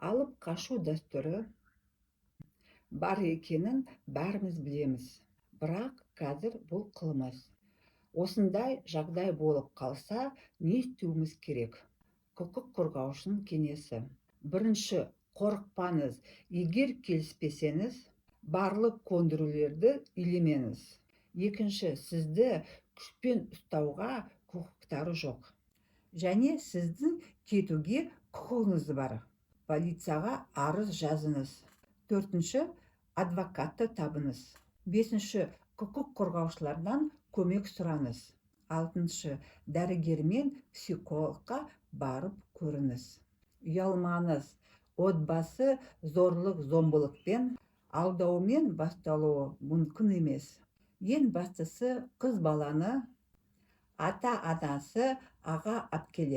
Алып қашу дәстүрі бар екенін бәріміз білеміз, бірақ қазір бұл қылмыс. Осындай жағдай болып қалса, не істеуіміз керек? Құқық қорғаушының кеңесі. Бірінші, қорықпаңыз. Егер келіспесеңіз, барлық көндірулерді елемеңіз. Екінші, сізді күшпен ұстауға құқықтары жоқ және сіздің кетуге құқығыңыз бар. Полицияға арыз жазыңыз. Төртінші, адвокатты табыңыз. Бесінші, құқық қорғаушылардан көмек сұраңыз. Алтыншы, дәрігер мен психологқа барып көріңіз. Ұялмаңыз. Отбасы зорлық зомбылықпен, алдаумен басталуы мүмкін емес. Ең бастысы, қыз баланы ата анасы, аға әпкелері